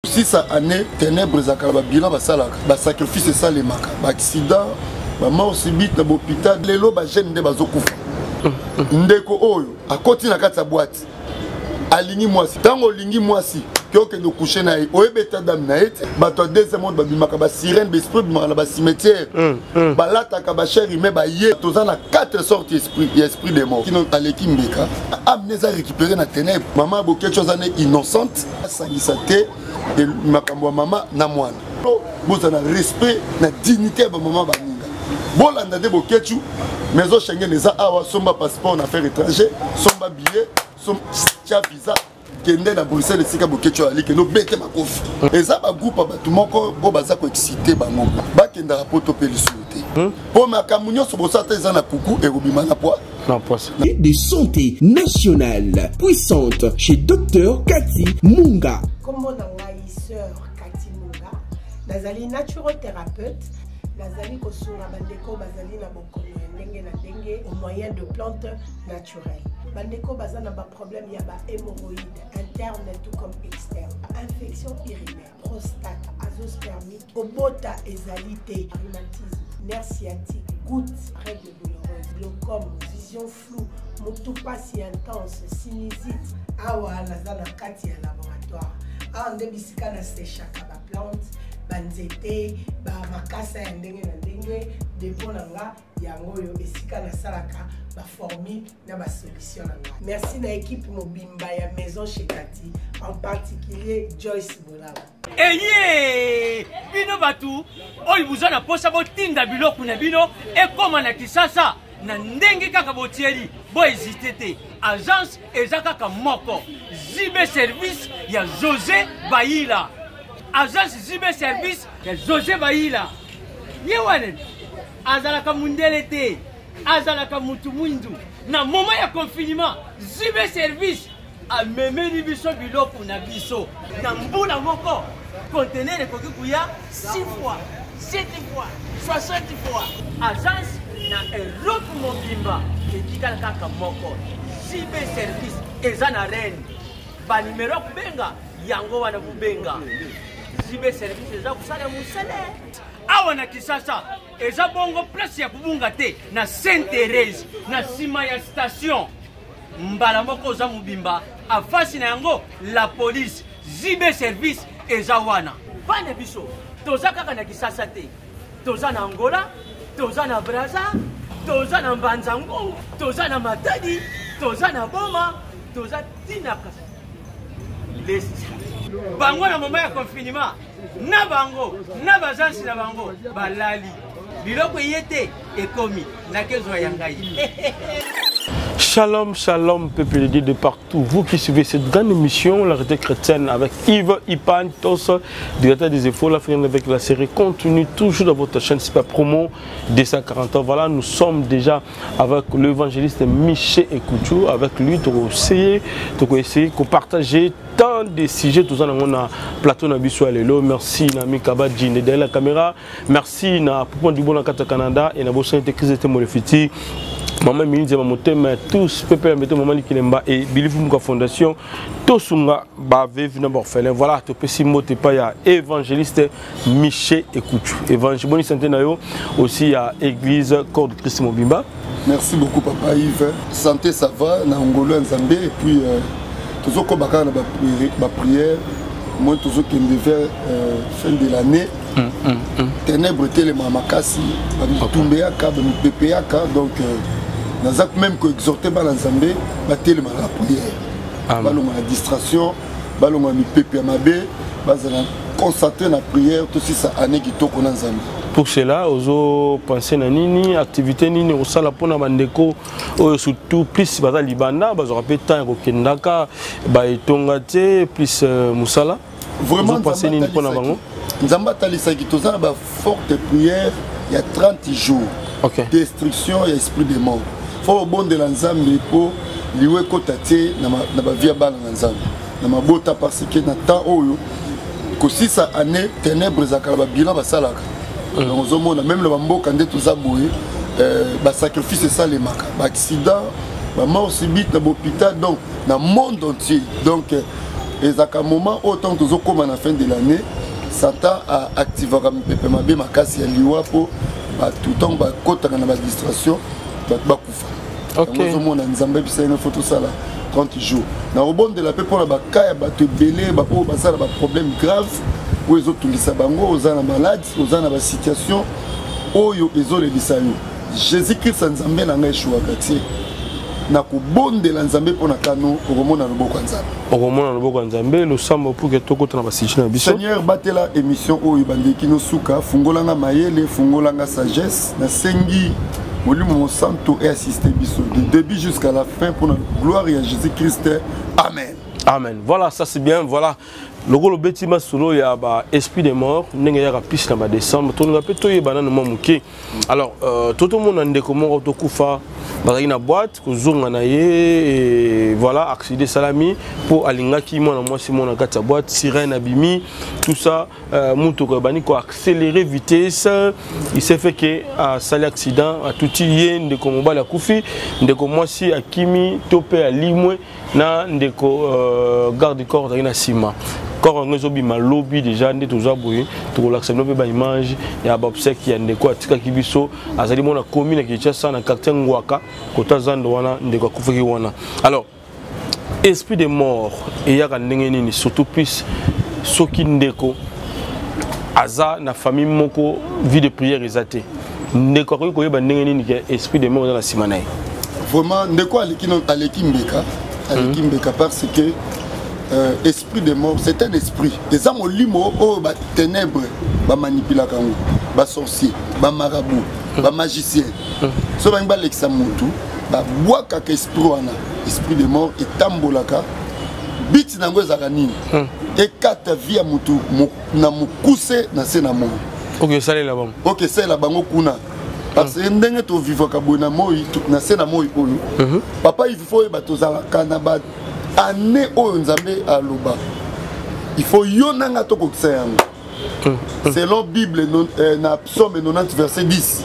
Sisa année ténèbres ezalaka na babilan basalaka basacrifice esalemaka baaccident bamort subite na bahôpital lelo bajeune nde bazokufa. Ndeko oyo akoti na kati ya boite, alingi mwasi. Ntango olingi mwasi ke okende ocoucher na ye, oyebi état d'âme na ye te. Bato ya deuxième monde babimaka, basirène, baesprit bimaka na bacimetière, balataka bachair humain. Baye toza na quatre sortes esprit ya esprit de mort. Kino aleki mbeka, âme eza récupéré na ténèbre. Mama Boketshu aza ne innocente, asangisa te makambo ya mama na mwana. Bozala na respect na dignité ya bamama baninga. Bolanda nde Boketshu. Maison Schengen eza awa. Somba passeport na affaire étranger, somba billet, tia visa, kende na Bruxelles esika Boketshu ali, kende obete makofi. Eza bagroupe ya bato moko oyo baza koexciter bango, bakendaka poto mpe lisusu te, mpo makambo nyonso bosala te eza na kuku, ekobima na poi. De santé nationale puissante chez Dr Cathy Munga. Kombo na ngai sœur Cathy Munga, nazali naturothérapeute, nazali kosunga bandeko bazali na bokono ya ndenge na ndenge au moyen de plantes naturelles. Bandeko baza na baproblème ya bahémorroïde interne tout comme externe, infection urinaire, prostate, azoospermique, kobota ezali te, rhumatisme, nerf sciatique, goutte, règle douloureuse, glaucome, vision floue, motu pasi intense, sinusite. Awa naza na kati ya laboratoire. Awa nde bisika nasechaka baplante, banzete, bamakasa ya ndenge na ndenge. Dépôt na nga yango oyo, esika nasalaka baformule na basolution na ngai. Merci na équipe mobimba ya Maison chez Kati, en particulier Joyce Bolaba. Eye bino bato oyo boza na posa botinda biloko na bino ekóma na Kisasa na ndenge kaka botieli, bohésiter te. Agence eza kaka moko, JB Service ya José Bayila. Agence JB Service ya José Bayila, ye wana azalaka mundele te, azalaka mutu mwindu. Na moment ya confinement, JB Service amemeli biso biloko na biso na mbula moko. Conteneur ekoki koya 6 fois, 7 fois, 60 fois. Agence na Europe mobimba etikala kaka moko, JB Service. Eza na Rennes. Banimero ya kobenga yango wana. Kobenga JB Service, eza kosala mosala awa na Kisasa. Eza bongo place ya kobunga te, na Sainte Thérèse, na nsima ya station. Mbala moko oza mobimba afasi na yango la police. JB Service eza wana. Bana biso toza kaka na Kisasa te, toza na Angola, toza na Braza, toza na Mbanza Ngungu, toza na Matadi, toza na Boma, toza ntina lesti. Bango na moment ya confinement na bango na baagence na bango balali, biloko eye te, ekomi nakezwa ya ngai. Shalom, shalom, peuple de Dieu de partout. Vous qui suivez cette grande émission, La Réalité chrétienne, avec Yves Ipantos, directeur des efforts, la avec la série continue toujours dans votre chaîne, c'est pas promo 240 ans. Voilà, nous sommes déjà avec l'évangéliste Michel Ekouchou. Avec lui, tu essayer, tu essayer de partager tant de sujets, tout ça dans na plateau na biso lelo. Merci na Mikaba Djine derrière la caméra. Merci na Poupon du Bon Canada et na Bossan Crise de Molefiti. Maman Minzi Motema, tous Pepe Mbeto, Maman Likilemba et Billy Fumuka Fondation Tosunga ba veuve na orphelin. Voilà, topesi mbote pa ya évangéliste Michel Ekouchou. Évangéliste, bonne santé na yo aussi ya église Corps de Christ mobimba. Merci beaucoup, papa Yves. Santé, ça va, na ngolo ya Nzambe. Et puis tozokoba kaka na baprière. Moi tozokende vers fin de l'année. Ténèbre etelema makasi, bamitumbe yaka, bamipepe yaka. Donc naza même koexhorter bana Nzambe batelema na prière, balonga na distraction, balonga mipepe ya mabe, bazala concentré na prière. Tosisa année kitoko na Nzambe. Pour cela, ozopenser na nini? Activité nini osala mpona bandeko oyo surtout plus baza libanda, bazwaka mpe temps ya kokendaka baetonga te, plus mosala? Vraiment. Ozopenser nini mpona bango? Nzambe atalisaki toza na baforte prière ya 30 jours. Destruction ya esprit de mort. Fo obondela Nzambe mpo liwa ekota te na bavie ya bana na Nzambe, na mabota, parce que na temps oyo kosisa année ténèbre ezalaka na babilan basalaka. Donc ozomona même na bamboka nde toza boye, basacrifice esalemaka, baaccident, bamort subite na bahôpital, donc na monde entier. Donc Ezalaka moment oyo ntango tozokóma na fin de l'année, Satan aactivaka mipepe mabe makasi ya liwa mpo bato ntango bakɔtaka na badistraction, bato bakufa. Yango ozomona Nzambe ebisa ye fo tosala 30 jours. Nakobondela mpe mpona baka ya bato ebele baoyo baza na baproblème grave oyo ezotungisa bango. Oza na malade, oza na basituation oyo ezolelisa yo, Jésus Christ ya Nzambe na ngai eshuwaka tie. Nakobondela Nzambe mpo na kano, okomona loboko ya Nzambe. Okomona loboko ya Nzambe. Losambo pour que tokota na basujet na biso. Seigneur, batela émission oyo bandeki nosuka. Fungolanga mayele, fungolanga sagesse. Nasengi Molimo Mosanto eassiste biso du début jusqu'à la fin, pour la gloire ya Jésus Christ. Amen. Amen. Voilà, ça c'est bien. Voilà, lokolo obeti masolo ya ba esprit de mort, ndenge eyaka plus na badécembre. Tolinga mpe toyeba nano mwa moke. Alors totomona ndeko moko tokufa, bazalaki na boîte, kozonga na ye, et voilà, accident esalami mpo alingaki mwana mwasi mwana kati ya boîte, sirène abimi, tout ça, motuka ebandi koaccélérer vitesse. Il s'est fait que asali accident, atuti ye. Ndeko mobali akufi, ndeko mwasi akimi to mpe alimwe na ndeko garde corps azalaki na nsima. Corps yango ezobima lobi déjà. Nde toza boye, tokolakisa bino mpe baimage ya baobsèques ya ndeko atikaki biso. Azali mona komi na Kinshasa, na quartier Ngwaka, kota zando wana ndeko akufaki wana. Alors, esprit de mort eyaka ndenge nini, surtout plus soki ndeko aza na famille moko, vie de prière eza te? Ndeko akoki koyeba ndenge nini ke esprit de mort eza na nsima na ye? Vraiment, ndeko aleki aleki mbeka, aleki mbeka, parce que esprit de mort, c'est un esprit, eza molimo oyo baténèbre bamanipulaka yango, basorcier, bamarabout, bamagicien. So bangi balekisa motu, babwakaka esprit wana. Esprit de mort etambolaka, biti na yango ezalaka nini? Ekata vie ya motu na mokuse na se na moi. Oyo esalela bango. Oke esalela bango kuna, parce que ndenge tovivaka boye na moi, na se na moi oyo, papa, il faut oyeba, tozalaka na ba année oyo Nzambe aloba il faut yo nanga tokokisa yango selon Bible, na Psaume 90 verset 10,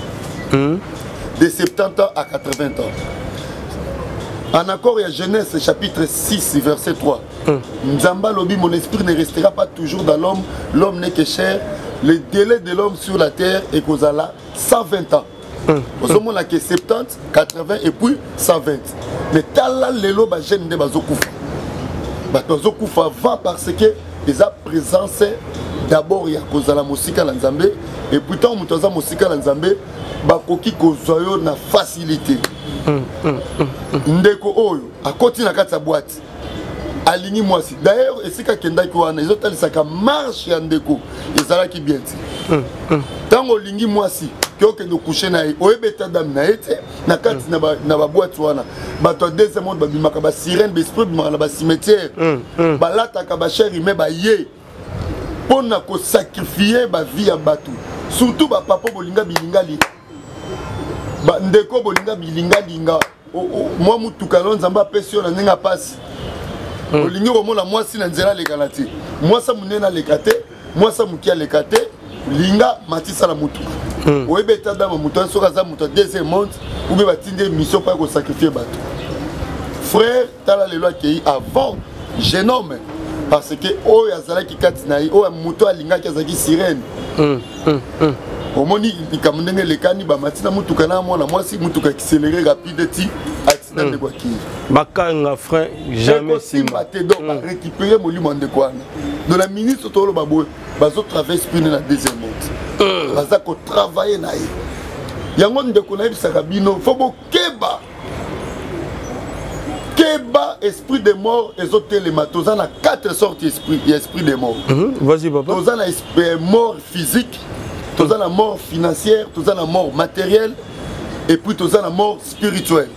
de 70 ans à 80 ans, en accord ya Genèse chapitre 6 verset 3. Nzambe alobi: "Mon esprit ne restera pas toujours dans l'homme, l'homme n'est que chair. Le délai de l'homme sur la terre ekozala 120 ans." Ozomona ke 70, 80 et puis 120. Mais tala lelo, bajeune nde bazokufa, bato bazokufa avant, parce que eza présence d'abord ya kozala mosika na Nzambe. Et puis ntango moto aza mosika na Nzambe, bakoki kozwa yo na facilité. Ndeko oyo akoti na kati ya boîte, alingi mwasi. D'ailleurs, esika akendaki wana ezotalisaka marche ya ndeko ezalaki bien te. Ntango olingi mwasi ke okende ocoucher na ye, oyebi état d'âme na ye te. Na kati na baboîte wana, bato ya deuxième monde babimaka, basirène, baesprit bimaka na bacimetière, balataka bachair humain, baye mpo na kosacrifier bavie ya bato, surtout bapapa bolinga bilingalinga, bandeko bolinga bilingalinga. Mwa mutuka no Nzambe apesi yo na ndenge apasi, olingi komona mwasi na nzela alekana te, mwasi monene aleka te, mwasi moke aleka te, linga matisa na mutuka. Oyebi état d'âme moto wana, soki aza moto ya deuxième monde ou bien batindi ye mission mpo ya kosacrifier bato. Frère, tala lelo akei avant, jeune homme, parce que oyo azalaki kati na ye, oyo moto alingaki azalaki sirène. Omoni likambo ndenge elekani, bamati na mutuka na mwana mwasi, mutuka accéléré rapide ti accident, ndeko akei. Bakanga frein jamais. Ekosimba te. Donc barécupéré molimo ya ndeko wana. Donc na ministre toloba boye, bazotravaille esprit na deuxième monde, baza kotravaille na ye. Yango ndeko nayebisaka bino, fo bokeba, keba, esprit de mort ezotelema. Toza na quatre sortes esprit ya esprit de mort. Vas-y, papa. Toza na mort physique, toza na mort financière, toza na mort matérielle et puis toza na mort spirituelle.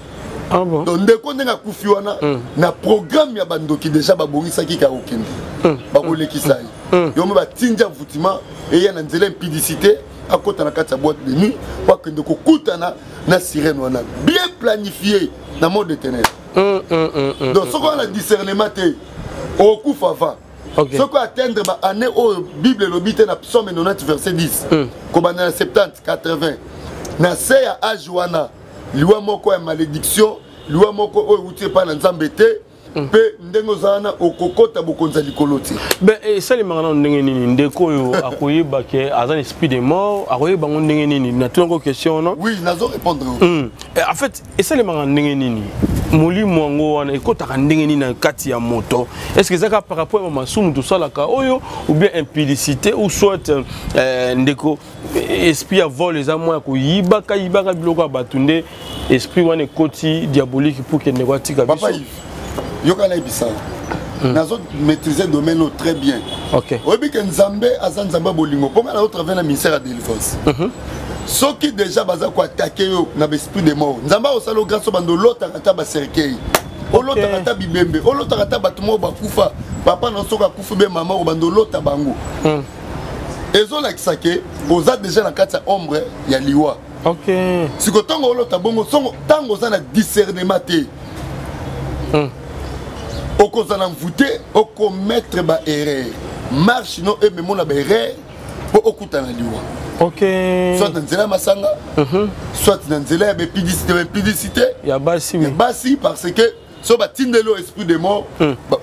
Ah bon? Donc ndeko ndenge akufi wana, na programme ya bandoki déjà babongisaki ka kokende, bakolekisa ye yo me batindi envoûtement eya na nzela impudicité, akota na kati ya boîte de nuit po akende kokutana na sirène wana, bien planifié na monde de ténèbres. Donc soki wana discernement te, okokufa avant. Soki atteindre baannée oyo Bible elobi te na Psaume 90 verset 10, kobanda na 70, 80, na se ya age wana, liwa moko ya malédiction, liwa moko oyo euti epai na Nzambe te. Mpe ndenge oza wana, okokota bokonzi ya likolo te. Ben, esalemaka nano ndenge nini? Ndeko oyo akoyeba ke aza na esprit de mort, akoyeba yango ndenge nini? Natunako question wana. Oui, nazo répondre. En fait, esalemaka ndenge nini? Molimo yango wana ekɔtaka ndenge nini na kati ya moto? Est ce que ezaka par rapport ya masumu tosalaka oyo, ou bien impudicité, ou soit ndeko, esprit ya vol eza mwa ya koyibaka yibaka biloko ya bato, nde esprit wana ekoti diabolique pour ke ndeko atika biso? Papa Yves, yoka, nayebisa, nazo maîtriser domaine oyo très bien. Oyebi ke Nzambe aza Nzambe ya bolingo, mpo nga nazo travaille na ministère ya délivrance. Soki déjà baza koattaquer yo na baesprit de mort, Nzambe akosala yo grâce, obanda olotaka ata bacercueil, olotaka ata bibembe, olotaka ata bato moko bakufa, papa na soki akufi be mama, obanda olota bango. Ezolakisa ke oza déjà na kati ya ombre ya liwa. Siko ntango olota bongo, songo ntango oza na discernement te, okozala mvute, okomettre baerreur, marche no ememo na baerreur mpo okutana liwa. Soit na nzela ya masanga, soit na nzela ya baimpudicité. Ya basi. Ya basi, parce que so batindeli oyo esprit de mort,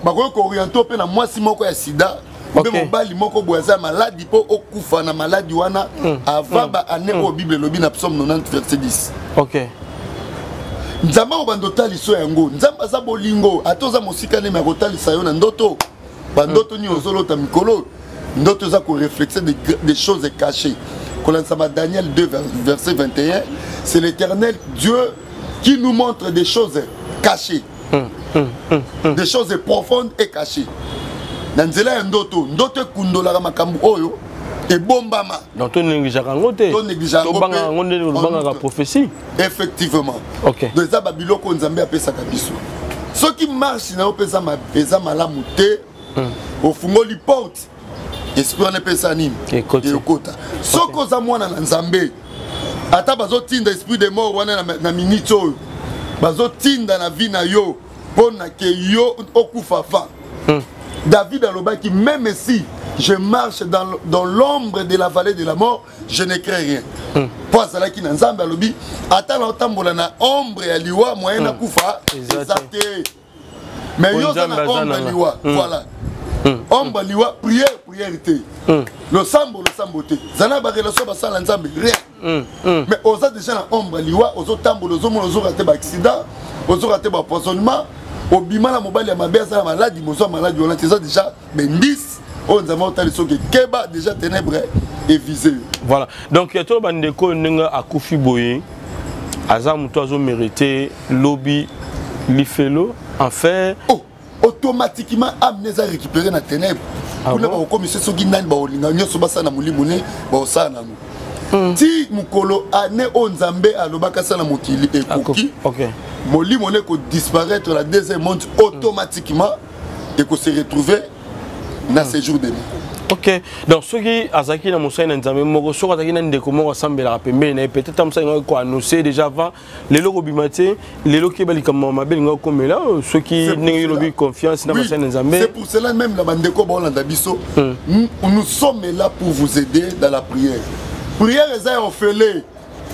bakoki koorienter mpe na mwasi moko ya sida mpe mobali moko boye aza maladi, mpo okufa na maladi wana avant baannée oyo Bible elobi na Psaume 90 verset 10. Nzambe akobanda otalisa yango. Nzambe aza bolingo, ata oza mosika nemi, akotalisa yo na ndoto. Bandoto nini ozolota mikolo? Ndoto eza korefléter des choses cachées. Kolandisama Daniel 2 verset 21, c'est l'Éternel Dieu qui nous montre des choses cachées, des choses profondes et cachées na nzela ya ndoto. Ndoto ekundolaka makambo oyo ebombama. Donc tonégligeaka yango te. Tonégligeaka yango. Tobangaka yango nde tobangaka prophétie. Effectivement. Donc eza babiloko oyo Nzambe apesaka biso. Soki marche na yo mpe eza malamu te, ofungoli porte, esprit wana epesa nini? Ekota. Soki oza mwana na Nzambe, ata bazotinda esprit de mort wana na minute oyo, bazotinda na vie na yo mpo na ke yo okufa fa. David alobaki: "Même si je marche dans l'ombre de la vallée de la mort, je ne crains rien." Mpo azalaki na Nzambe. Alobi ata na otambola na ombre ya liwa, moyen nakufa eza te. Mais yo oza na ombre ya liwa, voilà, ombre ya liwa, prière prière te, losambo losambo te, zala na barelation, basala Nzambe, rien, mais oza déjà na ombre ya liwa, ozotambola, ozomona, ozoka te baaccident, ozoka te baempoisonnement, obima na mobali ya mabe, aza na maladi, mozwa maladi wana te. Eza déjà bendisi oyo Nzambe otali soki ekeba déjà ténèbre evise yo. Voilà, donc to bandeko, ndenge akufi boye, aza moto azomérite lobi lifelo, enfer? Oh, automatiquement âme eza récupéré na ténèbre. Kuna bakokomisa soki nani bakolinga nyonso basala na molimo ne, bakosala nango ti mokolo ane oyo Nzambe alobaka asala mokili ekoki. Molimo ne ekodisparaître la deuxième monde, automatiquement ekose retrouver na séjour de mort. Ok, donc soki azalaki na mosali na Nzambe moko, soki azalaki na ndeko moko asambelaka pembeni na ye, peut-être mosali ngaki koannonce déjà avant lelo kobima te, lelo keba, likambo mabe elinga kokomela, soki ndenge yo lobi, confiance na basali na Nzambe. C'est pour cela même na bandeko baolanda biso, nous sommes là pour vous aider dans la prière. Prière eza ya ofele.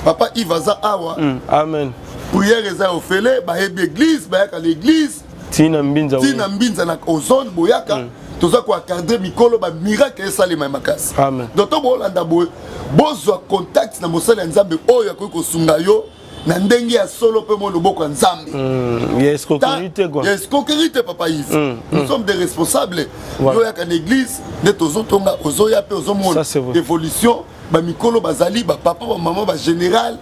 Papa Yves aza awa. Amen. Prière eza ya ofele. Bayebi église, bayaka l'église. Ntina Mbinza. Ntina Mbinza na Ozone, boyaka, toza koencadrer mikolo, bamiracle esalema ya makasi. Donc to boolanda boye, bozwa contact na mosali ya Nzambe oyo akoki kosunga yo na ndenge ya solo mpe mo loboko ya Nzambe. Ya escroquerie te, quoi. Ya escroquerie te, papa Yves. Nous sommes des responsables. Yo oyaka na église nde tozotonga, ozoya mpe ozomona évolution. Bamikolo bazali, bapapa, bamama, bagénéral,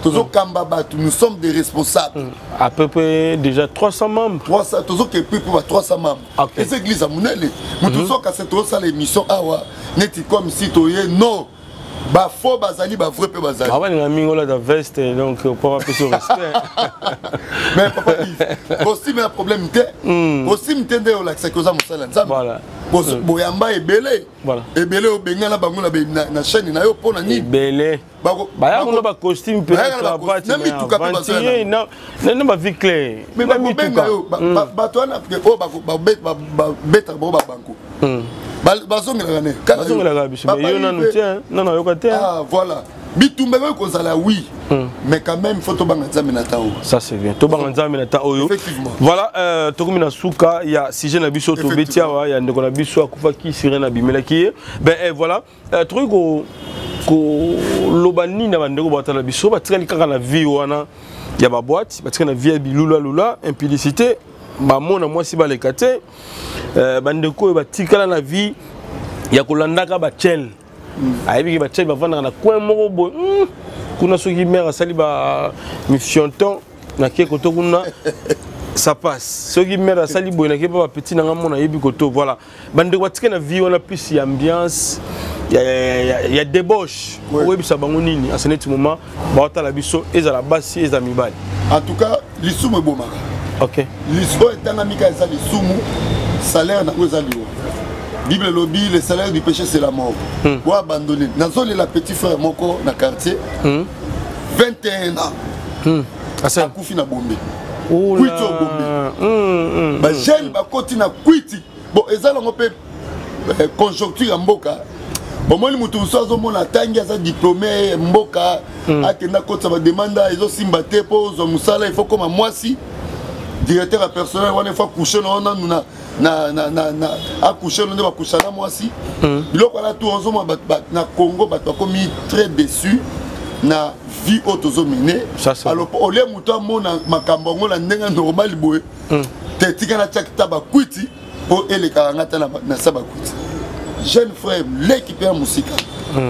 tozokamba bato, nous sommes des responsables. À peu près déjà 300 membres. 300, tozokepi mpo ba 300 membres. Eza église ya monene. Moto sokase tozosala émission awa neti comme si toye non bafaux bazali, bavrai mpe bazali. Balinga mingi olata veste, donc po bapesa respect. Mais papa Yves, costume ya problème te, costume te nde olakisaki oza mosala ya Nzambe. Boyamba ebele ebele, obengana bango na chaîne na yo mpo na nini? Ebele baya kuna, bacostume mpe cravate na bavie claire. Mais bakobenga yo, bato wana oyo babetaka bango babanko, bazongelaka ne? Bazongelaka biso, mais yo nanu te, nanu ayoka te. Voilà. Bitumba ekoki kozala, oui, mais quand même faut tobanga Nzambe na temps oyo. Ça, c'est bien, tobanga Nzambe na temps oyo. Effectivement. Voilà, tokomi na suka ya sujet na biso tobeti awa ya ndeko na biso akufaki, sirène abimelaki ye. Ben eh, voilà, tokoki koloba nini na bandeko batala biso batikali kaka na vie wana ya baboîte, batikali na vie ya bilulalula, impudicité, bamona mwasi baleka te, bandeko oyo batikala na vie ya kolandaka bachele, ayebiki bachele bavandaka na coin moko boye, kuna soki mare asali ba mifionton, nake koto kuna, ça passe. Soki mare asali boye, nake mpe bapetit nanga mona ayebi koto. Voilà, bandeko batika na vie wana plus ya ambiance ya débauche, oyebisa bango nini asa neti moment baotala biso, ezala basi, ezala mibali? En tout cas, lisumu ebomaka. Oyo etangami kaka eza lisumu, salaire nango eza liwa. Bible elobi: "Le salaire du péché, c'est la mort." Bo abandonné. Nazolela petit frère moko na quartier, 21 ans, akufi na bombe, kwiti oyo bombe. Bajeune bakoti na kwiti. Bon, eza nango mpe conjoncture ya mboka. Bomoni, motu mosusu azomona atangi, aza diplômé, mboka akenda kotisa bademande, ezosimba te. Mpo ozwa mosala, il faut koma mwasi directeur ya personnel wana, il faut accoucher na nanu na accoucher no nde bakusha na mwasi. Biloko wana tu ozomona na Congo, bato bakomi très déçu na vie oyo tozomene. Alors olie moto amona makambo yango na ndenge normal boye te, tika natiaki ta bakwiti mpo elekaka nga ta na sa bakwiti. Jeune frère, leki mpe ya mosika,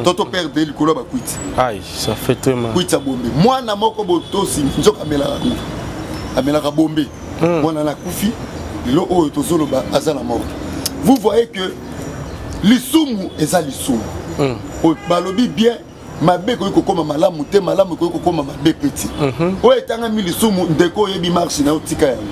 to toperdre likolo ya bakwiti. Aïe, ça fait très mal. Kwiti ya bombe. Mwana moko botosi nzoka amelaka yango, amelaka bombe. Mwana nakufi lelo oyo tozoloba, aza na morgue. Vous voyez que lisumu eza lisumu. Oyo balobi bien, mabe ekoki kokóma malamu te, malamu ekoki kokóma mabe pe ti. Oyo etangami lisumu, ndeko, oyebi marche na yo, tika yango.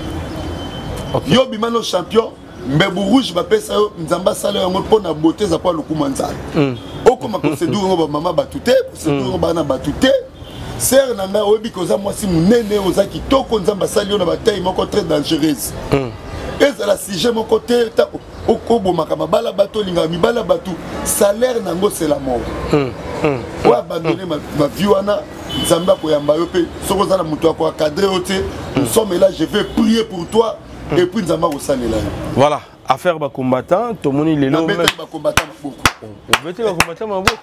Yo bima no champion. Mbebu rouge bapesa yo, Nzambe asala yango mpo na beauté, eza mpo ya lokumu ya Nzambe. Okoma koséduire yango bamama bato te, koséduire yango bana bato te. Sœur na ngai, oyebi ke oza mwasi monene, oza kitoko, Nzambe asali yo na bataille moko très dangereuse. Ezala sujet moko te obomaka mabala bato, olingaka mibala bato. Salaire nango, c'est la mort. Oyo abandonne bavie wana, Nzambe akoyamba yo mpe. Soki oza na moto ya koencadre yo te, nous sommes là, je vais prier pour toi et puis Nzambe akosalela yo. Voilà, affaire bacombattant, tomoni lelo. Nabeteli bacombattant maboko. Obeteli bacombattant maboko.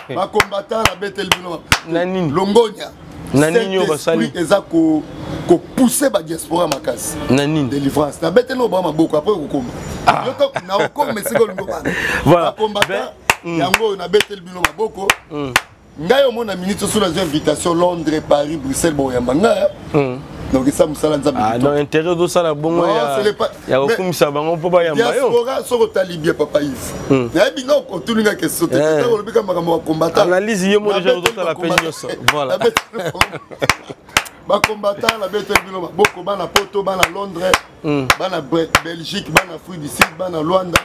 Bacombattant, nabeteli bino Na nini? longonya. Na nini oyo basali? Eza kopousse badiaspora makasi. Na nini? Délivrance. Nabeteli oyo ba maboko, après okokoma na okoma esika olingo bana. Bacombattant yango oyo, nabeteli bino maboko. Ngai omona minute oso nazwa invitation Londres, Paris, Bruxelles, boyamba ngai. Donc esa mosala Nzambe. Ah, donc intérêt ozosala bongo ya kokumisa bango mpo bayamba yo. Diaspora, soki otali bien, papa Yves, nayebi nga otuninga question te, ntango olobika makambo ya combattant. Analyse ye mo déjà ozotala mpe nyonso, voilà. Bacombattant, nabeteli bino maboko. Bana Poto, bana Londres, bana Belgique, bana Afrique du Sud, bana Luanda,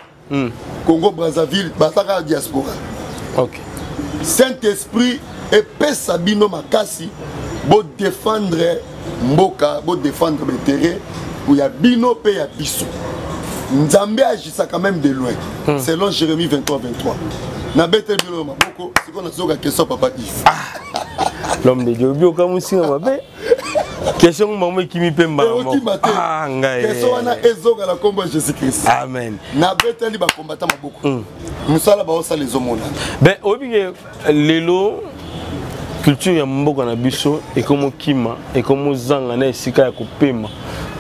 Congo Brazzaville, baza kaka diaspora. Saint Esprit epesa bino makasi, bodéfendre mboka, bodéfendre baintérêt ya bino mpe ya biso. Nzambe agisaka même de loin, selon Jérémie 23 23. Nabeteli bino maboko. Sikoyo nazoka question, papa Yves. L'homme de Dieu, obi okamusinga mabe, question mamo ekimi mpe mbala moko. Okima te. Ah, ngai question wana ezonga na nkombo ya Jésus Christ. Amen. Nabeteli bakombata maboko, mosala baosala ezomonana. Ben, oyebi ke lelo culture ya mboka na biso ekomokima, ekomozanga na esika ya kopema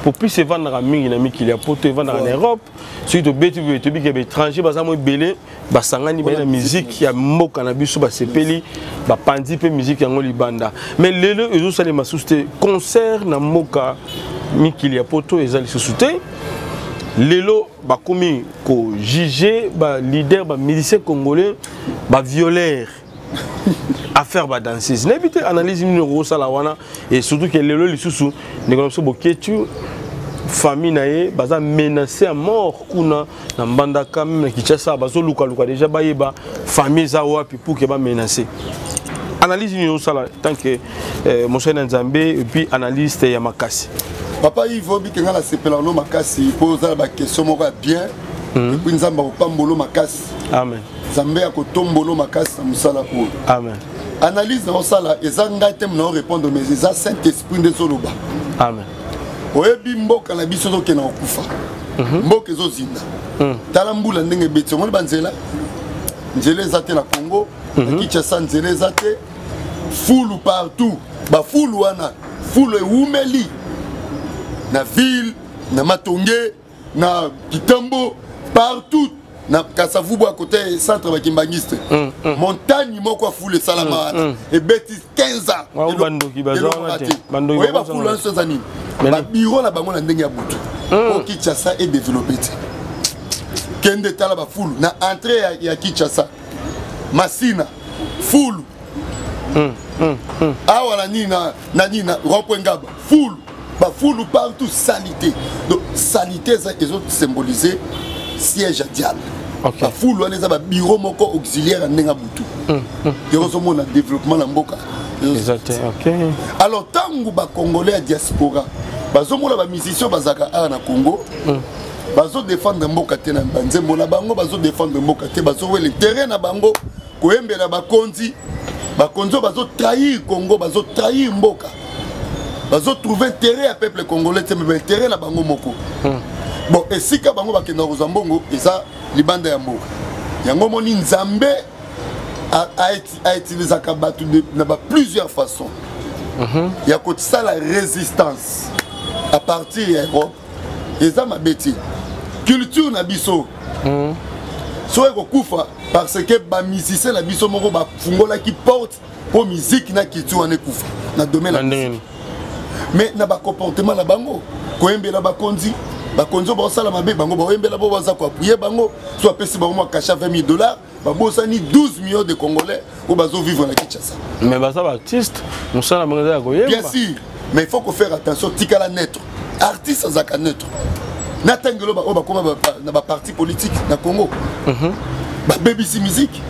po plus evandaka mingi na mikili ya Poto, evandaka na Europe. Soki tobeti boye, toyebi ke baétranger baza mo ebele, basangani, baye na musique ya mboka na biso, basepeli, bapandi mpe musique yango libanda. Mais lelo ezosalema susu te. Concert na mboka mikili ya Poto eza lisusu te. Lelo bakomi kojuge baleader, bamusicien congolais bavioleur, affaire badanseuse. Nayebi te analyse nini okosala wana, et surtout ke lelo lisusu ndeko na biso Boketu, famille na ye baza menacé à mort kuna na Mbandaka, même na Kinshasa bazolukaluka déjà bayeba famille eza wapi pour ke bamenace. Analyse nini osala tant que mosali na Nzambe et puis analyste ya makasi? Papa Yves, obike nga nasepela no makasi mpo ozala baquestion moko ya bien, et puis Nzambe akopambolo makasi. Amen. Nzambe akotombolo makasi na mosala oyo. Amen. Analyse na osala eza ngai te na répondre, mais eza Saint Esprit nde ezoloba. Amen. Oyebi, mboka na biso ezokende kokufa, mboka ezozinda. Tala mbula ndenge ebeti, omoni banzela, nzela eza te na Congo, na Kinshasa nzela eza te, fulu partout. Bafulu wana, fulu ewumeli na ville, na Matonge, na Kitambo, partout, na Kasavubu, à côté centre bakimbangiste, montagne moko ya fulu esalama wana, ebeti 15 ans. Wa, bandoki baza wana te. Bandoki oyeba baza fulu wana. Wana so eza nini? Babiro na bango na ndenge ya butu po Kinshasa edéveloppe te. Kende tala bafulu na entrée ya Kinshasa, Masina, fulu awa na nini, na nini, na rond-point Ngaba, fulu, bafulu partout, salité. Donc salité eza ezosymboliser siège ya diable. Bafulu wana eza babiro moko auxiliaire ya ndenge ya butu. Yango ozomona développement na mboka eza te, ok. Alors ntango bacongolais ya diaspora bazomona bamusicien bazalaka awa na Congo bazodéfendre mboka te na banzembo na bango, bazodéfendre mboka te, bazowela intérêt na bango, koyembela bakonzi, bakonzi oyo bazotrahir Congo, bazotrahir mboka, bazotrouve intérêt ya peuple congolais te, mais baintérêt na bango moko. Bon, esika bango bakendaka kozwa mbongo eza libanda ya mboka. Yango moni Nzambe autilisaka bato na ba plusieurs façons ya kosala résistance à partir ya Europe. Eza mabe te, culture na biso soki ekokufa parce que bamusicien na biso moko bafungolaki porte mpo musique na culture wana ekufa na domaine Na ya ndenge musique, mais na bacomportement na bango, koyembela bakonzi, bakonzi oyo baosala mabe, bango baoyembela bo, baza koappuyer bango. So apesi bango mwa cachet 20 000 dollars, babosani 12 millions de Congolais oyo bazovivre na Kinshasa. Mais baza baartiste, mosala bango eza ya koyemba. Bien sûr, mais il faut ko faire attention, tikala neutre. Artiste azalaka neutre. Na ntangelo oyo bakóma na baparti politique na Congo, babebisi musique.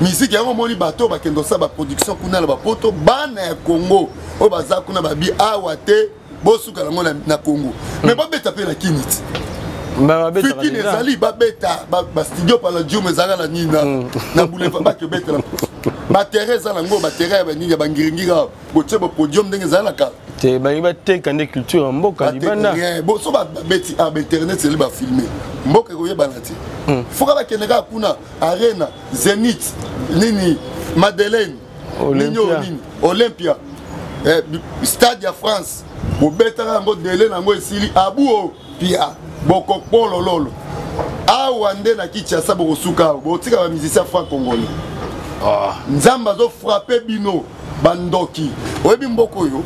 Musique yango omoni bato oyo bakende kosala baproduction kuna na bapoto, bana ya Congo oyo baza kuna babi awa te, bosuka yango na Congo, mais babeta mpe na Kini ti. Mais babetaka Fikini déjà. Ezali babeta bastudio Palladium, ezalaka na nini, na boulevard, bakobetela baterrain eza nango, baterrain ya banini, ya bangiringiri awa, botie bapodium ndenge ezala na kala. Te, bangi bateka nde culture ya mboka libanda. Rien. Bo so babeti ah, bainternet ezali, bafilme, mboka ekoyebana te. Foka bakende kaka kuna, Arena, Zénith, nini, Madeleine, nini oyo, Olympia. nini, Olympia, stade ya France, bobetaka yango, dele na yango esili, abu o pia bokokpolololo. Awa nde na Kinshasa bokosuka awa, botika bamusicien franc congolais. Nzambe azofrappe bino bandoki. Oyebi mboka oyo.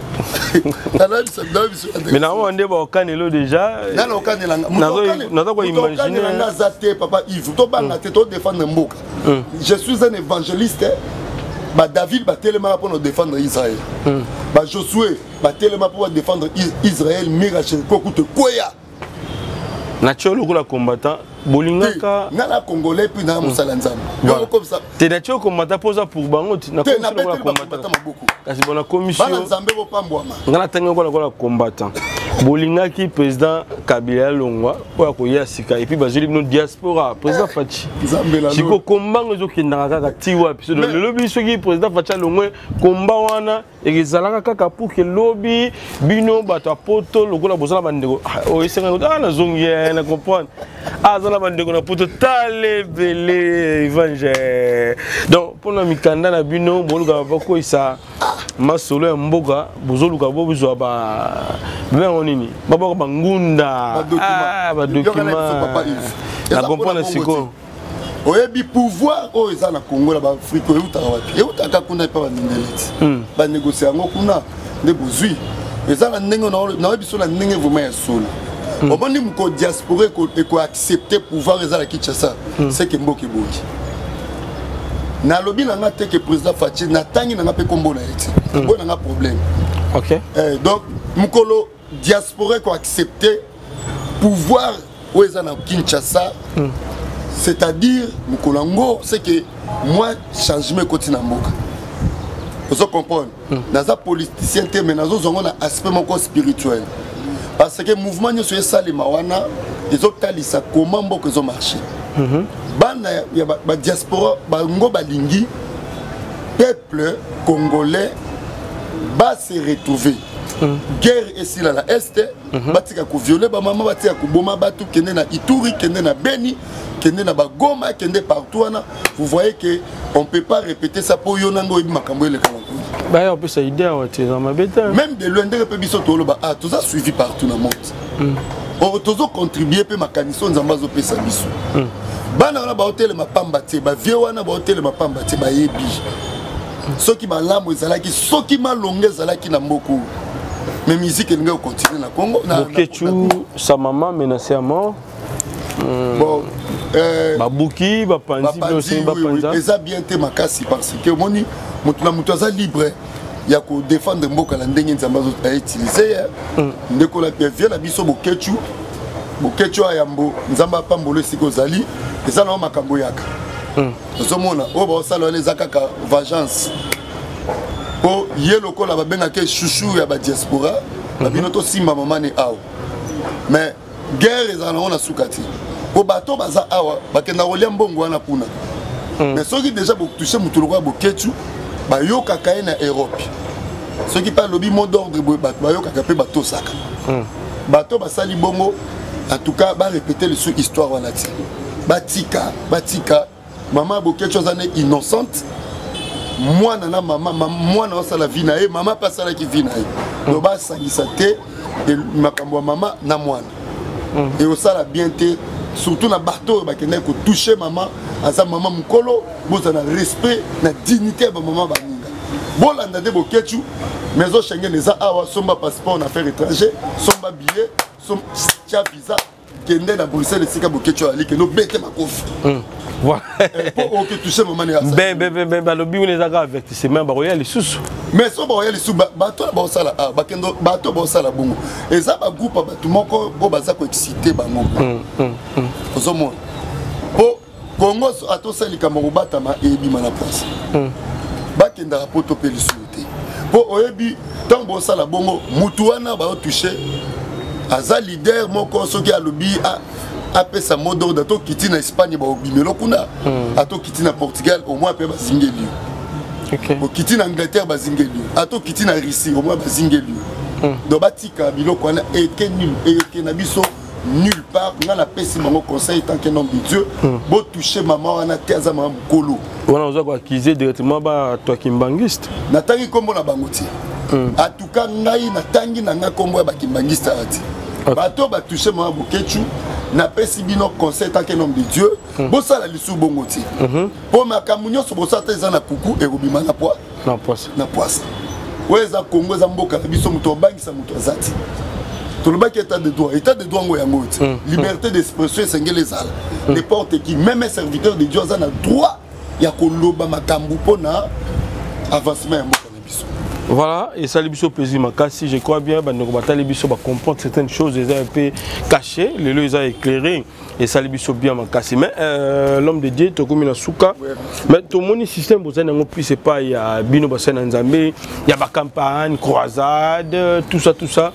Mais nango nde baokanelo déjà. Nana okanelanga Naza koimagine. Okanelanga aza te, papa Yves. Tobanga te, todéfendre mboka. Je suis un évangéliste. Badavid batelemaka mpona kodéfendre Israël, baJosue batelema mpo badéfendre Israël, mur ya Jéricho kutu ekweya. Na tio lokola combattant bolingaka. Nga na congolais, puis na mosala Nzambe. Voilà. Yoko komisa. Te, na tio combattant mpo oza pour bango ti na Te, komisi lokola nabeteli combattant. bacombattant maboko. Kasi bona komisi Bana yo. Nzambe, bopambwama. Nga natangi lokola combattant, bolingaki président Kabila alongwa oyo akoya sika, et puis bazweli bino diaspora président Fatshi. Nzambe na Siko kombango ezokendaka kaka ti wapi? So lelo bi soki président Fatshi alongwe, komba wana ezalaka kaka pour que lobi bino bato ya poto lokola boza na bandeko. Ah, oyo esengaki, ah, nazongi, na comprendre. Ah, aza na bandeko na poto, tala ebele évangile. Donc mpona mikanda na bino, boluka bakoyisa masolo ya mboka, bozoluka bozwa ba bengo nini, babwaka bangunda. Ah, Yoka na biso, papa badocument. Yves. Na Eza mpona comprendre bongo sikoyo. te. Oyebi pouvoir oyo eza na Congo, na baAfrike, eutaka wapi? Eutaka kuna epa bandindele ti banégocie yango kuna nde bozwi. Eza na ndenge nayebi so na ndenge vraiment ya solo. Omoni moko diaspora ekoaccepte pouvoir eza na Kinshasa, c'est que mboka ebongi. Nalobi na nga te ke président Fatshi, natangi na nga mpe kombo na ye te, boye na nga problème. Donc mokolo diaspora ekoaccepte pouvoir oyo eza na Kinshasa, c'est-à-dire mokolo yango, c'est que moi changement ekoti na mboka. Ozo comprendre? Naza politicien te, mais nazozwa yango na aspect moko spirituel, parce que mouvement nyonso esalema wana ezotalisa comment mboka ezomarche. Bana ya badiaspora bango balingi Peuple congolais ba se retrouver. Guerre esila na Est, batika kovioler bamama, batika koboma bato. Kende na Ituri, kende na Beni, kende na Bagoma, kende partout wana. Vous voyez que on peut pas répéter ça, mpo yo nanga oyebi makambo eleka na kuna. Baya opesa idée awa te, eza mabe te. Même de loin, ndenge mpe biso toloba, ah, toza suivi partout na monde. Or tozocontribue mpe makanisi oyo Nzambe azopesa biso. Bana wana baotelema pamba te, bavieux wana baotelema pamba te. Bayebi soki malamu ezalaki, soki malonga ezalaki na mboka oyo, mais musique elingi kocontinue na Congo. Boketshu, sa maman menacée à mort. Bon, babuki, bapanzi. Bapanzi, oui, oui. Bapanza. Eza bien te makasi, parce que omoni, moto na moto aza libre ya kodéfendre mboka na ndenge Nzambe autilize ye. Ndeko na vieux na biso Boketshu, Boketshu Ayambo, Nzambe apambolo esika ozali. Eza nango makambo yaka tozomona oyo baosala wana, eza kaka vengeance, mpo ye lokola babengaka chouchou ya badiaspora babino, tosimba mama ne awa. Mais guerre ezala nango na suka te, mpo bato baza awa bakenda kolia mbongo wana kuna. Mais soki déjà botouche motu lokola Boketshu, bayokaka ye na Europe. Soki mpe alobi mot d'ordre boye, bato bayokaka mpe batosaka. Bato basali bongo, en tout cas barépéte lisusu histoire wana ti batika, batika. Mama Boketshu aza ne innocente, mwana na mama, mwana osala vie na ye, mama mpe asalaki vie na ye. Donc basangisa te makambo ya mama na mwana, ekosala bien te, surtout na bato oyo bakendaki kotouche mama. Aza mama mokolo, bozala na respect na dignité ya bamama baninga. Bolanda nde Boketshu. Maison Schengen eza awa, somba passeport na affaire étranger, somba billet, tia visa, kende na Bruxelles esika Boketshu azali, kende obete makofi mpo oketouche mama ne. Ben, balobi wana eza kaka avertissement, bakoya lisusu. Mais so bakoya lisusu, bato wana baosala, bakendo bato baosala bongo, eza bagroupe ya bato moko oyo baza koexcite bango. Ozomona, mpo Kongo atosala likambo kobatama, eyebima na place. Bakendaka poto mpe lisusu te, mpo oyebi ntango bosala bongo, mutu wana baotouche aza leader moko. Soki alobi apesa mot d'ordre, atokiti na Espagne, baobimelo kuna, atokiti na Portugal, au moins mpe bazingeli yo. Okiti na Angleterre, bazingeli yo. Atokiti na Russie, au moins bazingeli yo. Donc batika biloko wana, eke nul, eke na biso nulle part. Nga napesi bango conseil tant qu'un homme de Dieu: botouche mama wana te, aza mama mokolo. Wana oza koaccuse directement bato ya kimbangiste? Natangi nkombo na bango te. En tout cas ngai natangi na nga nkombo ya bakimbangiste awa te. Bato batouche mama Boketshu, napesi bino conseil tant qu'un homme de Dieu: bosala lisusu bongo te, mpo makambo nyonso bosala te, eza na kuku, ekobima na poi Na poisa. Na poisa. Oyo eza Congo, eza mboka na biso, moto obangisa moto aza te. Tolobaki état de droit, état de droit ngo yango te. Liberté d'expression esengeli ezala. N'importe qui, même un serviteur de Dieu, aza na droit ya koloba makambo mpona avancement ya mboka na biso. Voilà, esali biso plaisir makasi. Je crois bien bandeko batali biso bacomprendre certaines choses eza un peu caché, lelo eza éclairé, esali biso bien makasi. Mais l'homme de Dieu, tokomi na suka. Mais tomoni système bozali yango plus epai ya bino basali na Nzambe ya bacampagne, croisade, tout ça, tout ça.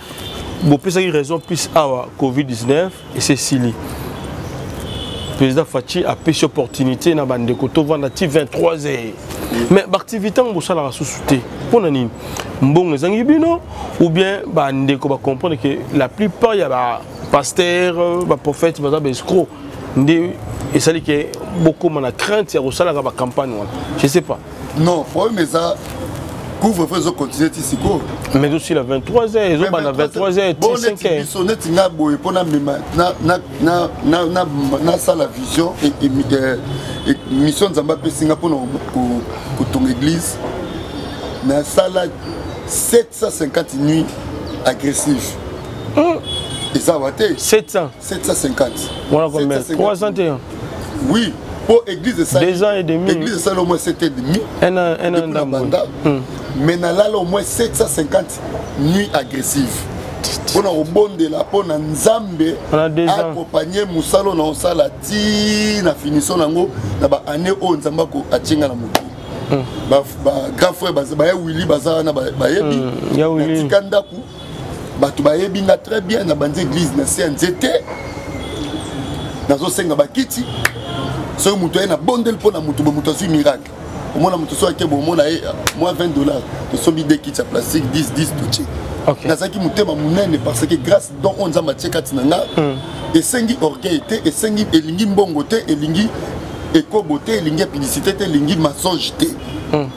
Bopesaki raison plus awa Covid-19 esesili, président Fatshi apesi opportunité na bandeko tovanda ti 23 heures, mais baactivité yango bosalaka susu te. Mpo na nini? Mbongo ezangi bino ou bien bandeko bacomprendre que la plupart ya bapasteur, baprophète baza baescroc, nde esali ke bokóma na crainte ya kosalaka bacampagne wana? Je sais pas. Non, problème eza couvre-feu ezocontinue ti sikoyo. Mais aussi la 23 heures ezobanda 23 heures ti 5 heures. Biso neti nga boye, mpo namema, nasala vision, mission Nzambe apesi nga mpona kotonga église, nasala 750 nuits agressive. Eza wa te. 700? 750. Wana combien? 3 ans te? Oui, po église esali 2 ans et demi. Église esali au moins 7 et demi. Un an, un an. Ndambo banda. Mais nalala au moins 750 nuits agressive mpona kobondela, mpona Nzambe accompagne mosala na osala ti na finition nango na baannée oyo Nzambe atinga na mokili. Bagrand frère baya Willi baza wana, bayebi. Natika ndako, bato bayebi nga très bien. Na bandi église na se ya nzete, nazosenga bakiti. Soki moto aye, na bondeli mpo na moto boye, moto azwi miracle. Omona moto so ake bomona ye mwa 20 dollars, tosombi de kiti ya plastique 10 10, totie. Nazalaki motema monene parce que grâce don oyo Nzambe atie kati na nga esengi orgueil te, esengi elingi mbongo te, elingi ekobo te, elingi publicité te, elingi mensonge te.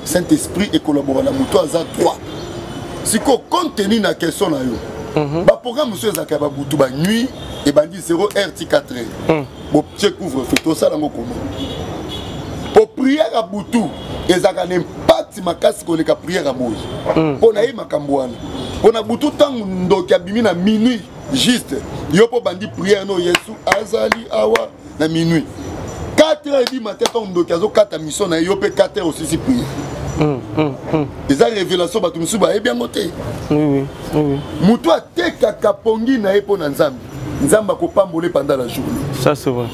Saint Esprit ekolabora na moto aza droit. Sikoyo, compte tenu na question na yo, baprogramme mosusu ezalaka ya babutu, banuit, ebandi 0 heure ti 4 heures. Botie couvre feu, tosala yango koma po prière ya butu ezalaka na impact makasi koleka prière ya moyi. Mpo na ye makambo wana, mpo na butu, ntango ndoki abimi na minuit juste, yo mpo bandi prière no, Yesu azali awa na minuit, 4 heures ebima te, ntango ndoki azokata mission na ye, yo mpe 4 heures osisi prière. Eza révélation, bato mosusu bayebi yango te. Motu atekaka pongi na ye mpo na Nzambe, Nzambe akopambola pendant la journée. Ça, c'est vrai.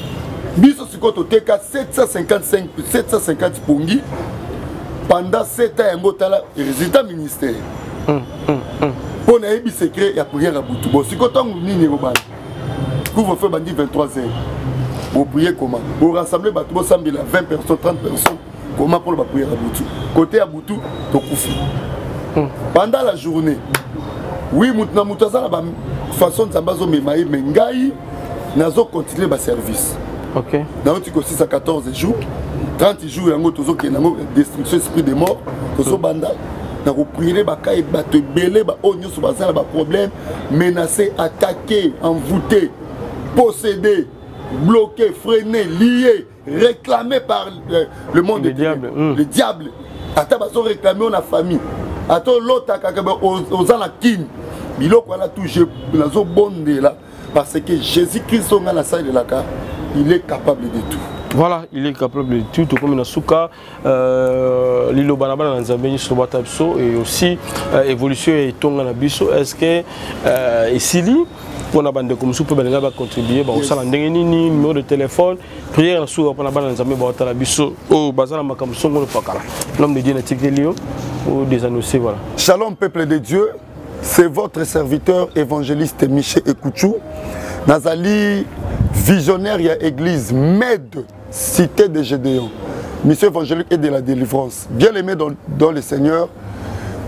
Biso sikoyo toteka 755, 750 pongi pendant 7 ans. Yango tala résultat ministère. Mpo nayebi secret ya prière ya butu. Bon, sikoyo ntango nini ekobanda? Couvre feu bandi 23 heures, boprier comment? Borassemble bato, bosambela 20 personnes, 30 personnes, comment mpona baprière ya butu? Côté ya butu tokufi. Pendant la journée, oui, mutu na mutu aza na bafaçon Nzambe azomema ye, mais ngai nazocontinue baservice. Nauti kosisa 14 jours, 30 jours, yango tozokende yango, destruction esprit de mort. Tozobanda na koprier bakai bato ebele, baoyo nyonso baza na baproblème, menacé, attaqué, envoûté, possédé, bloqué, freiné, lié, réclamé par le monde, le diable. Le diable, ata bazoréclame na famille, ata olotaka oza na kini, biloko wana tout, nazobondela parce que Jésus Christ oyo ngai nasalelaka, il est capable de tout. Voilà, il est capable de tout. Tokomi na suka. Liloba na bana na Nzambe nyonso bata biso et aussi évolution ya etonga na biso, est ce que esili mpona bandeko mosusu mpe balinga bacontribue, bakosala ndenge nini? Numéro de téléphone, prière na suka mpona bana na Nzambe baotala biso oyo baza na makambo songolo pakala. L'homme de Dieu, natikeli yo o désannoncer, voilà. Shalom peuple de Dieu, c'est votre serviteur évangéliste Michel Ekouchou. Nazali visionnaire ya église Med, cité de Gédéon, mission évangélique et de la délivrance. Bien aimé dans le Seigneur,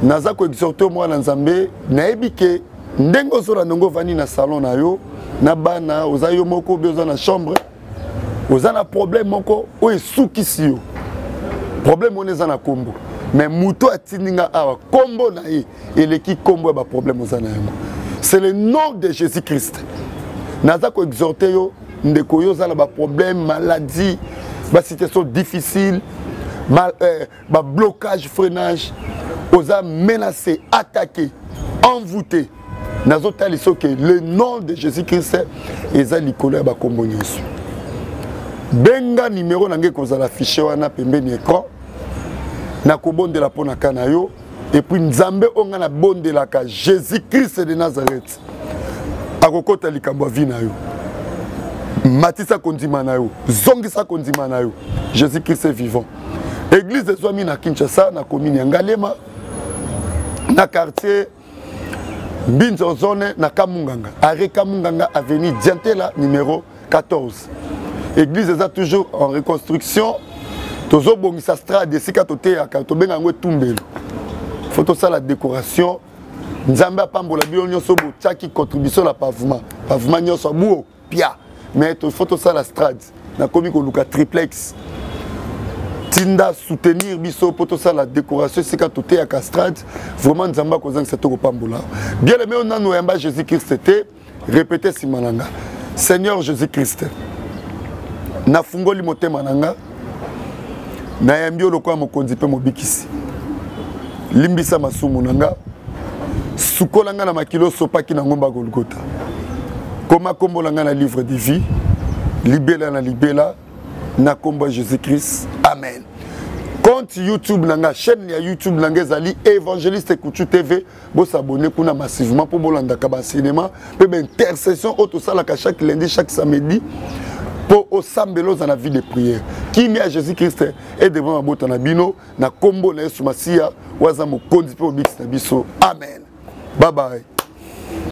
naza koexhorte mwana Nzambe. Nayebi ke ndenge ozolanda ndenge ovandi na salon na yo na bana, oza yo moko obi oza na chambre, oza na problème moko oyo esukisi yo. Problème wana eza na nkombo, mais moto atindi nga awa, nkombo na ye eleki nkombo ya baproblème oza na yango. C'est le nom de Jésus Christ. Naza koexhorte yo, ndeko, yo oza na baproblème, maladie, basituation difficile, bablocage, freinage, oza menacé, attaqué, envoûté, nazotalisa ke le nom de Jésus Christ eza likolo ya bakombo nyonso. Benga nimero na ngai ekozala affiché wana pembeni écran. Nakobondela mpo na ka na yo et puis Nzambe oyo ngai nabondelaka, Jésus Christ de Nazareth, akokɔta likambo ya vie na yo. Matisa kondima na yo, zongisa kondima na yo. Jésus Christ est vivant. Église ezwami na Kinshasa, na commune ya Ngaliema, na quartier Mbinzo zone, na Kamunganga, arrêt Kamunganga, avenue Diantela numéro 14. Église eza toujours en reconstruction. Tozobongisa strade esika toteyaka, tobenga yango etumbelo. Faut tosala décoration. Nzambe apambola bino nyonso botiaki contribution na pavement. Pavement nyonso abuo pia, mais faut tosala strade. Nakomi koluka triplex. Tinda soutenir biso mpo tosala décoration esika toteyaka, strade. Vraiment, Nzambe akozangisa to kopambola. Bien aimé, oyo nanu oyamba Jésus Christ te, répéte nsima na nga: Seigneur Jésus Christ, nafungoli motema na nga, nayambi yo lokola mokonzi mpe mobikisi. Limbisa masumu na nga, sukola nga na makili osopaki na ngomba Golgota. Koma kombo na nga na livre de vie libela na libela, na kombo ya Jésus Christ, amen. Compte YouTube na nga, chaîne ya YouTube na nga ezali Évangéliste Kuchu TV. Bosabone kuna massivement mpo bolandaka bacinéma mpe baintercession oyo tosalaka chaque lundi, chaque samedi, mpo osambela, oza na vie de prière. Kimia ya Jésus Christ edevant mabota na bino, na nkombo na Yesu Masiya oyo aza mokonzi mpe mobikisi na biso, amen. Bye bye.